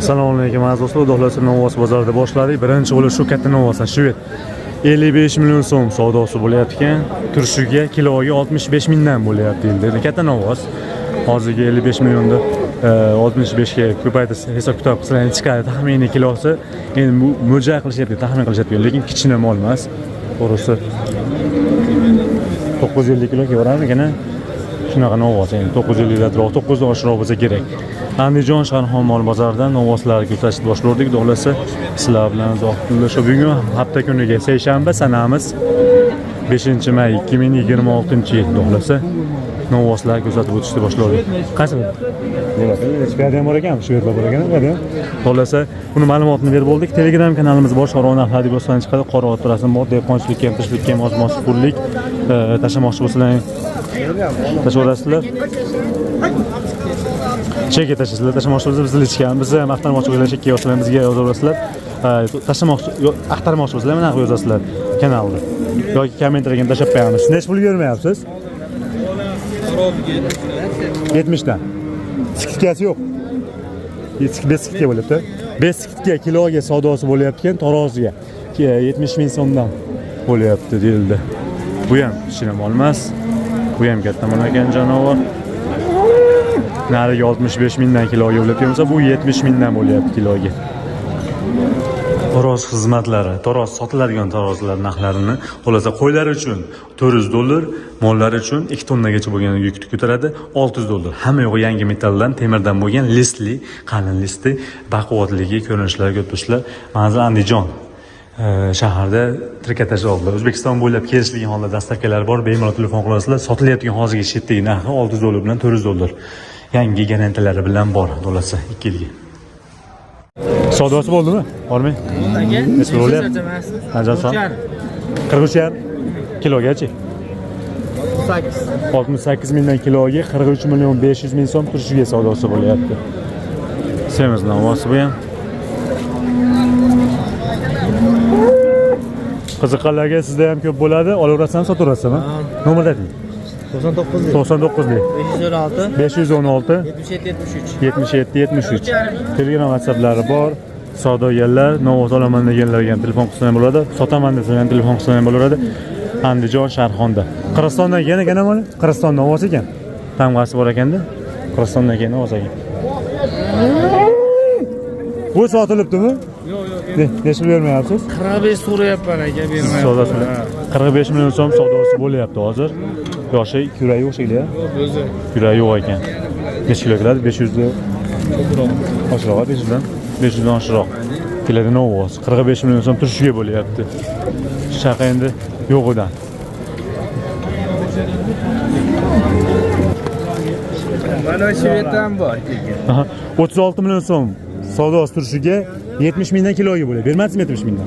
Assalomu alaykum aziz do'stlar. Xudo xohlasa, Novvos bozorida boshladik. Birinchi bo'lib shu katta novvosdan, shved, 55 million so'm savdosi bo'lyapti ekan. Turishiga kiloga 65 mingdan bo'lyapti deyildi. Katta novvos. Hozirgi 55 millionda 65 ga ko'paytirsa, hisob kitob qilsalar chiqadi taxminiy kilosi. Endi mo'ljal qilishyapti, taxmin qilishyapti, lekin kichkina mol emas. To'g'risi 950 kilo kelaveramikan? Shunaqa novvos endi 950 atrof, 9 dan oshiqroq bo'lsa kerak. Andijon Sharxon mol bozoridan novvoslarni ko'rsatishni boshladik. Xudo xohlasa, sizlar bilan Zohidullo shu bugun hafta kuniga seshanba, sanamiz 5 may 2026 yil. Xudo xohlasa, novvoslar ko'rsatib o'tishni boshladik. Qaysi bir? Bu yerda ham bor ekan, shu yerda bor ekan, bu yerda ham. Xudo xohlasa, buni ma'lumotini berib bo'ldik. Telegram kanalimiz bor, Sharon narxlar deb yozsangiz chiqadi. Qora ot rasm bor, dehqonchilikka ham, tirikchilikka ham oz-moz pullik tashlamoqchi bo'lsalar tashlayverasizlar. Chekka tashlasizlar, tashlamoqchi bo'lsa bizni ichgan, bizni ham axtarmoqchi bo'lganlar chekka yozsalar, bizga yozaverasizlar. Tashlamoqchi, axtarmoqchi bo'lsalar mana bu yozasizlar kanalda. Yoki kommentariyga ham tashlab qo'yamiz. Necha pulga bermayapsiz? 70 dan. Скидка si yo'q. 5 скидка bo'lyapti. 5 скидка kiloga savdosi bo'lyapti ekan, taroziga. 70 ming so'mdan bo'lyapti deyildi. Bu ham kichkina mol emas. Bu ham katta mol ekan, jonivor. Narigi 65 mingdan kiloga bo'lyapti bo'lsa, bu 70 mingdan bo'lyapti kiloga. Taroz xizmatlari, taroz sotiladigan tarozilar narxlarini, xulosa, qo'ylar uchun 400 dollar, mollar uchun 2 tonnagacha bo'lgan yukni ko'taradi 600 dollar. Hamma yo'g'i yangi metalldan, temirdan bo'lgan, listli, qalin listi, baquvvatligi, ko'rinishlari ko'rib turibsizlar. Manzil Andijon shaharda, trikotaj oldida. O'zbekiston bo'ylab kelishilgan holda доставка lar bor, bemalol telefon qilasizlar. Sotilayotgan hozirgi chetdagi narxi 600 dollar bilan 400 dollar. Yangi garantiyalari bilan bor, dolasi 2 yilga. Savdosi bo'ldimi? Bormi? Aka, Necha pul bo'lyapti? Qancha son? 43,5 kilogachi? 8. 68 mingdan kiloga, 43 million 500 ming so'm turishiga savdosi bo'lyapti. Semiz novvosi bu ham. Qiziqqanlarga sizda ham ko'p bo'ladi. Olaverasizmi, sotaverasizmi? Nomerni ayting. 99 99lik 516 516 77 73. 77 73. Telegram, WhatsApplari bor. Savdogarlar, novvos olaman deganlarga ham telefon qilsa ham bo'ladi. Sotaman desa ham telefon qilsa ham bo'laveradi. Andijon Sharxonda. Qirg'izistondan kelgan ekan mana. Qirg'iziston novvos ekan. Tamg'asi bor ekanda. Qirg'izistondan kelgan novvos ekan. Bu sotilibdimi? Yo'q, yo'q. Necha pul bermayapsiz? 45 so'rayapman aka, bermayapman. Savdosi 45 million so'm savdosi bo'lyapti hozir. Yoshi kuragi yo'q shekilli. Yo'q, o'zi. Kuragi yo'q ekan. Necha kilo keladi? 500 ni Ko'proq. oshiroq, 500 dan 500 dan oshiroq keladi novvos. 45 million so'm turishiga bo'lyapti. Shaqa endi yo'g'idan. Mana shu ham bor keyin. Aha, 36 million so'm savdosi turishiga, 70 mingdan kiloga bo'lyapti. Bermaysizmi 70 mingdan?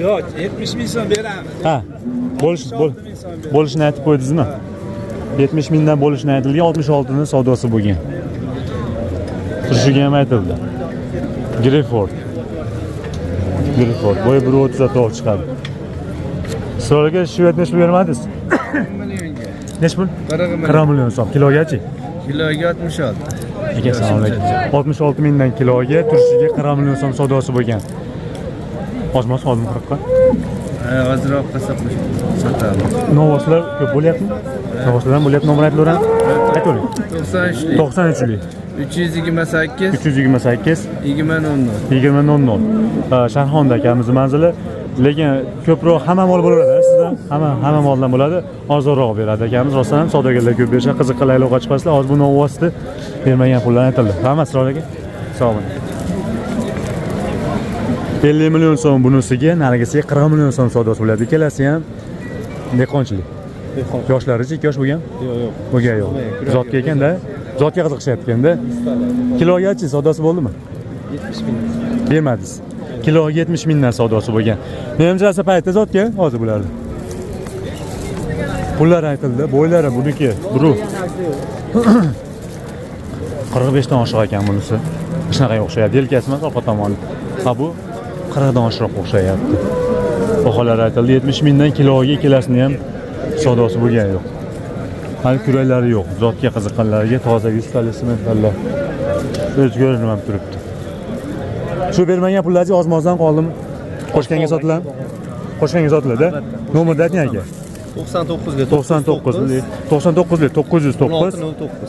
Yo'q, 70 ming so'm beramiz. Ha, bo'lishini aytib qo'ydingizmi? 70 mingdan bo'lishini aytilgan, 66 ni savdosi bo'lgan. Turishiga ham aytildi. Greyford. Greyford. Bo'yi 1.30 atrof chiqadi. Isroil aka, shved necha pul bermadingiz? Millionga. Necha pul? 40 million. 40 million so'm. Kilogachi? Kiloga 66. Aka, assalomu alaykum. 66 mingdan kiloga, turishiga 40 million so'm savdosi bo'lgan. Ozmos oldim 40 ga. Ozroq qilsa sotamiz. Novvoslar ko'p bo'lyaptimi? Novvoslar ham bo'lyapti, nomer aytilaveradi. Aytavering. 93lik. 93lik. 328 328 20 00. 20 00. Sharxonda akamizni manzili. Lekin ko'proq hamma mol bo'laveradi sizdan. Hamma moldan bo'ladi. Arzonroq beradi akamiz. Rostdan ham savdogarlar ko'p berishadi. Qiziqqanlar aloqa chiqasizlar. Hozir bu novvosni bermagan pullar aytildi. Rahmat, Isroil aka. Sog' bo'ling. 50 million so'm bunisiga, narigisiga 40 million so'm savdosi bo'ladi. Ikkalasi ham dehqonchilik. Yoshlarichi 2 yosh bo'lgan? Yo'q, yo'q. Bo'lgan yo'q. Zotga ekanda. Zotga qiziqishyapti ekanda. Kilogachi savdosi bo'ldimi? 70 ming. Bermadingiz. Kiloga 70 mingdan savdosi bo'lgan. Nemchasi paytda zotga hozir bularni. Pullar aytildi, bo'ylari buniki biru 45 dan oshiq ekan bunisi. Shunaqa o'xshayapti. Yelkasi emas, orqa tomoni. Ha, bu 40 dan oshiqroq o'xshayapti. Baholar aytildi 70 mingdan kiloga, ikkalasini ham savdosi bo'lgan yo'q. Hali kuraklari yo'q. Zotga qiziqqanlarga toza 100 tali sementallar. O'zi ko'rinib turibdi. Shu bermagan pullaringiz ozmozdan qoldimi? Qo'shganga sotiladimi? Qo'shganga sotiladi. Nomerni ayting aka. 99 ga 99 99 909 16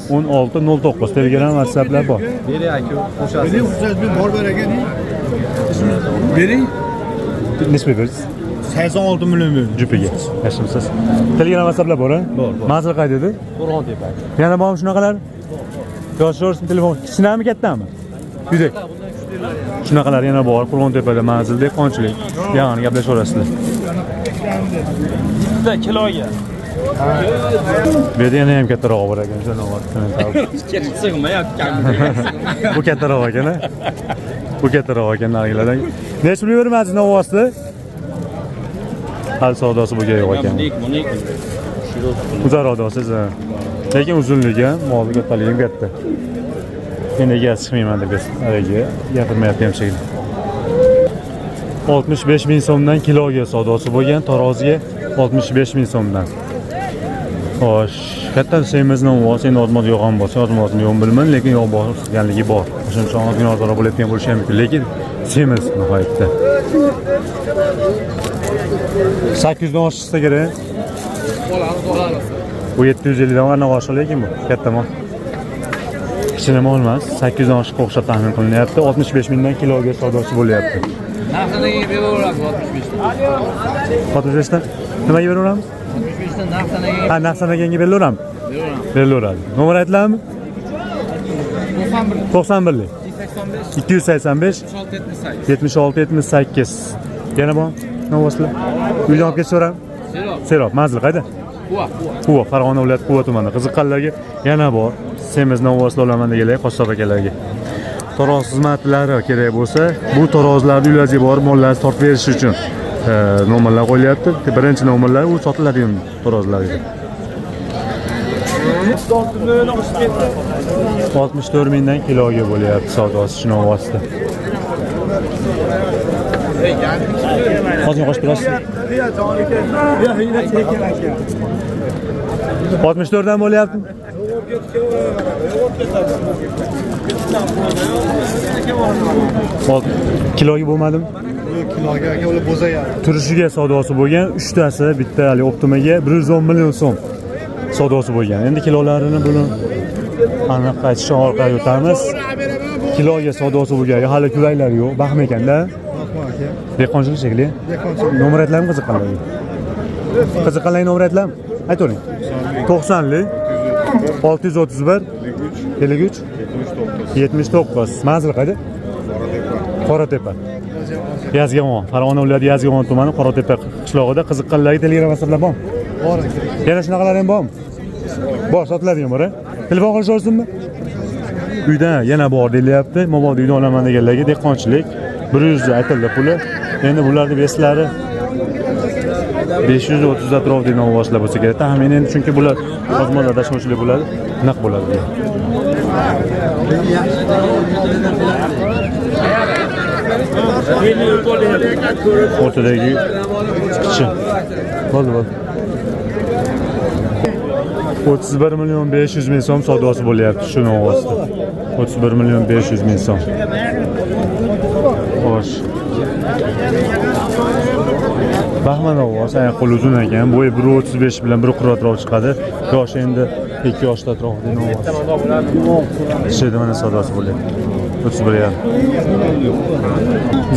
16 09. Telegram, WhatsApplar bor. Bering aka, qo'shasiz. Bering. Necha berasiz? 86 million berdim. Jupiga. Yaxshimisiz? Telegram, WhatsApplar bor, a? Bor, bor. Manzil qayerda edi? Qo'rg'ontepa. Yana bormi shunaqalar? Yozishaversin telefon. Kichinami, kattami? Yudak. Shunaqalar yana bor. Qo'rg'ontepada manzil dehqonchilik. Ya'ni gaplashaverasizlar. Bitta kiloga. Bu yerda yana ham kattarog'i bor ekan, jonivo'r. Sig'mayapti. Bu kattaroq ekan, a? Bu kattaroq ekan narigilardan. Necha pul bermadingiz novvosni? Hali savdosi bo'lgan yo'q ekan. Uzaroq deyapsiz, ha. Lekin uzunligi ham, molni kattaligi ham katta. Endi egasi chiqmayman deb haligi gapirmayapti ham shekilli. 65 ming so'mdan kiloga savdosi bo'lgan, taroziga 65 ming so'mdan. Xo'sh, katta semiz novvos, endi ozmoz yo'q ham bo'lsa, ozmozmi yo'qmi bilmayman, lekin yo'q bosganligi bor. O'shaning uchun ozgina ozroq bo'layotgan bo'lishi ham mumkin, lekin semiz nihoyatda. 800 dan oshsa kerak. Bu 750 dan anaqa oshiq, lekin bu katta mol. Kichkina mol emas, 800 dan oshiqqa o'xshab taxmin qilinyapti. 65 mingdan kiloga savdosi bo'lyapti. Narxini beraveramiz 65 dan. 65 dan nimaga beraveramiz? 65 dan narxini Ha, narx sanaganga beraveramiz. beraveramiz. Beraveradi. Nomer aytiladimi? 91 91lik. 285 285 76 78. 76 78. Yana bor novvoslar. Uydan olib ketsaverami? Serob. Serob, manzil qayda? Quva, Quva. Quva, Farg'ona viloyati Quva tumani. Qiziqqanlarga yana bor. Semiz novvoslar olaman deganlar, qassob akalarga. Taroz xizmatlari kerak bo'lsa, bu tarozlarni uylaringizga borib mollarni tortib berish uchun nomerlar qo'yilyapti. Birinchi nomerlar u sotiladigan tarozlarga. 64 mingdan kiloga bo'lyapti savdosi shu novvosda. Hozir qo'shib turasiz. 64 dan bo'lyapti. Kiloga bo'lmadimi? Kiloga aka ular bo'zayadi. Turishiga savdosi bo'lgan uchtasi bitta hali optimaga 110 million so'm savdosi bo'lgan. Endi kilolarini buni aniq aytish orqali o'tamiz. Kiloga savdosi bo'lgan, hali kuraklari yo'q, baxm ekanda. Rahmat aka. Dehqonchilik shekilli. Dehqonchilik. Nomer aytiladimi qiziqqanlarga? Qiziqqanlarga nomer aytiladimi? Aytavering. 90lik 631 53 79. Manzil qayerda? Qoratepa. Yazg'on, Farg'ona viloyati Yazg'on tumani Qoratepa qishlog'ida qiziqqanlarga Telegram WhatsApplar bormi? Bor aka. Yana shunaqalar ham bormi? Bor, sotiladigan bor, a? Telefon qilishaversinmi? Uyda yana bor deyilyapti. Mabodo uydan olaman deganlarga dehqonchilik 100 aytildi puli. Endi bularni beslari 530 atrofida novvoslar bo'lsa kerak. Taxminan endi, chunki bular ozmoz adashmovchilik bo'ladi, naq bo'ladi bular. O'rtadagi kichi. Bo'ldi, bo'ldi. 31 million 500 ming so'm savdosi bo'lyapti shu novvosda. 31 million 500 ming so'm. Xo'sh. Bahman novvos oyoq qo'li uzun ekan. Bo'yi 1.35 bilan 1.40 atrof chiqadi. Yoshi endi 2 yoshda atrofida novvos. Shu mana savdosi bo'lyapti. 31 yarim.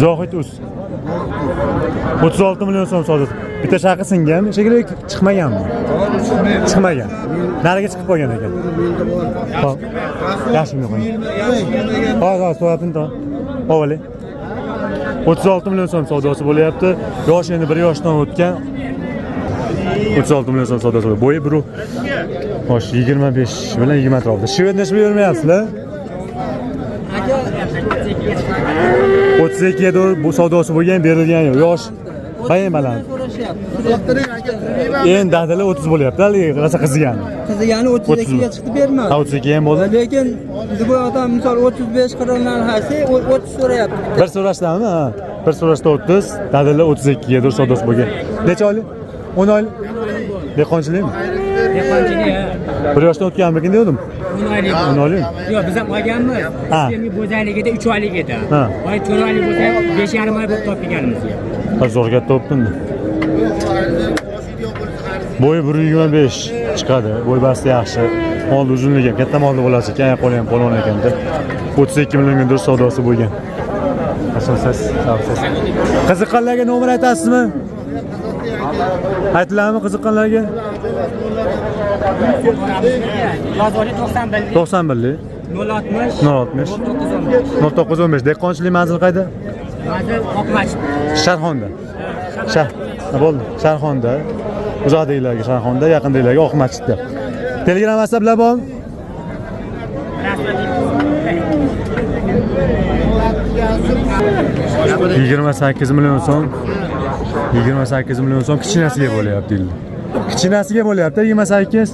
Zohid uz. 36 million so'm savdosi. Bitta shaqi singanmi? Shekilli chiqmaganmi? Chiqmagan. Nariga chiqib qolgan ekan. Hop. Yaxshi qo'ying. Hozir hozir so'rabdim to. Ovali. 36 million so'm savdosi bo'lyapti. Yosh endi 1 yoshdan o'tgan. 36 million so'm savdosi bo'lyapti. Bo'yi 1 Xo'sh, 25 bilan 20 atrofida. Shved necha pul bermayapsizlar? 32 ga bu savdosi bo'lgan, berilgan yo'q. Yosh bayin baland. Endi dadili 30 bo'lyapti, haligi rosa qizigani. Qizigani 32 ga chiqdi bermadi. Ha, 32 ham bo'ldi. Lekin bu odam misol 35 40 narxasi 30 so'rayapti. Bir so'rashdami? Ha. Bir so'rashda 30, dadili 32 ga dur savdosi bo'lgan. Necha oylik? 10 oylik. Dehqonchilikmi? Dehqonchilik. Bir yoshdan o'tganmikin degandim. 10 oylik. 10 oylik? Yo'q, biz ham olganmiz. Ha. Endi bo'zayligida 3 oylik edi. Ha. Oy 4 oylik bo'lsa 5,5 oy bo'lib topganimizga. Ha, zo'r katta bo'libdi. Bo'yi 1.25 chiqadi. Bo'y basti yaxshi. Mol uzunligi ham katta molni bolasi ekan, oyoq qo'li ham polvon ekanda. 32 millionga durust savdosi bo'lgan. Qachonsiz? Sog'siz. Qiziqqanlarga nomer aytasizmi? Aytiladimi qiziqqanlarga? Yozuvchi 91 91 060 060 0915. 0915. Dehqonchilik manzili qayda? Manzil Oqmachit. Sharxonda. Shah, ha, bo'ldi. Sharxonda. Uzoqdagilarga Sharxonda, yaqindagilarga Oqmachitda. Telegram WhatsApplar bormi? 28 million so'm. 28 million so'm kichinasiga bo'lyapti deyildi. Kichinasiga bo'lyapti 28.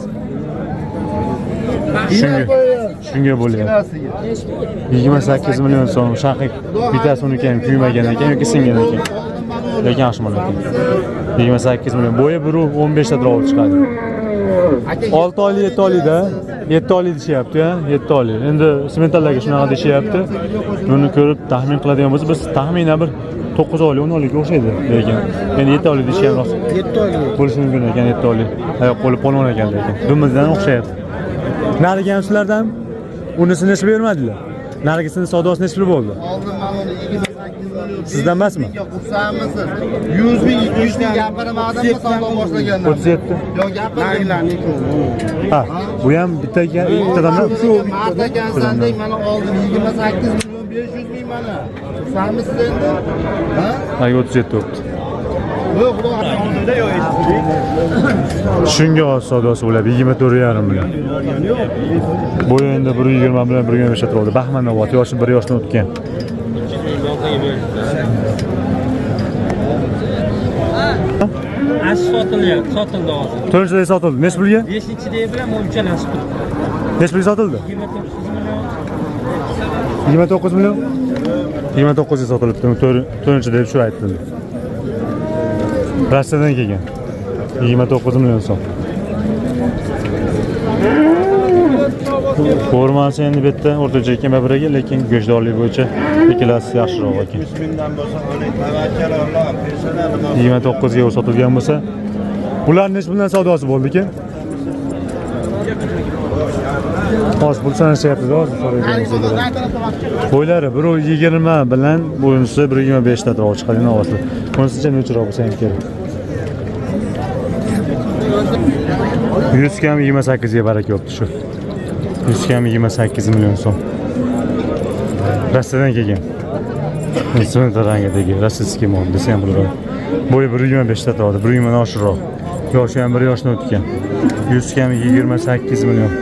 Shunga bo'lyapti. 28 million so'm shaqi bittasi uniki ham kuymagan ekan yoki singan ekan. Lekin yaxshi mol ekan. 28 million. Bo'yi 1.15 ta drov chiqadi. 6 oylik, 7 oylikda 7 oylik deyishyapti, ya, 7 oylik. Endi sementallarga shunaqa deyishyapti. Buni ko'rib taxmin qiladigan bo'lsa, biz taxminan bir 9 oylik, 10 oylikka o'xshaydi lekin. Endi 7 oylik deyishgan rost. 7 oylik. Bo'lishi mumkin ekan 7 oylik. Oyoq qo'li polvon ekan lekin. Dumidan o'xshayapti. Narigi ham sizlardan unisini necha bermadilar? Narigisini savdosi necha pul bo'ldi? Oldin mana uni 28 million. Sizdan emasmi? Xursandmisiz? 100 ming, 200 ming gapirmadimmi savdo boshlagandan? 37. Yo'q, gapirdim. Ha, bu ham bitta ekan, bittadan Shu mard ekansan deng, mana oldim 28 million 500 ming mana. Xursandmisiz endi? Ha? Nariga 37 bo'libdi. Yo'q, xudo Shunga oz savdosi bo'ladi 24,5 million. Bo'yi endi 1.20 bilan 1.25 atrofida. Bahman Navot yoshi 1 yoshdan o'tgan. Ash sotilyapti, sotildi hozir. To'rtinchida sotildi. Necha pulga? 5-dagi bilan bu uchalasi turibdi. Necha pulga sotildi? 29 million. 29 million. 29 ga sotilibdi. To'rtinchi deb shu aytildi. Rossiyadan kelgan. 29 million so'm. Ko'rmasi endi bu yerda o'rtacha ekan babiraga, lekin go'shtdorlik bo'yicha ikkalasi yaxshiroq ekan. 29 ga sotilgan bo'lsa, ular necha puldan savdosi bo'ldi ekan? Hozir pul sanashyapti, hozir so'raydigan. Bo'ylari 1.20 bilan bunisi 1.25 ta atrof chiqadi ovozli. Bunisicha nechiroq bo'lsa ham kerak. 100 kam 28 ga baraka yo'qdi shu. 100 kam 28 million so'm. Rossiyadan kelgan. Sement rangidagi rossiyskiy mol desa ham bo'ladi. Bo'yi 1.25 ta atrofida, 1.20 dan oshiqroq. Yoshi ham 1 yoshdan o'tgan. 100 kam 28 million.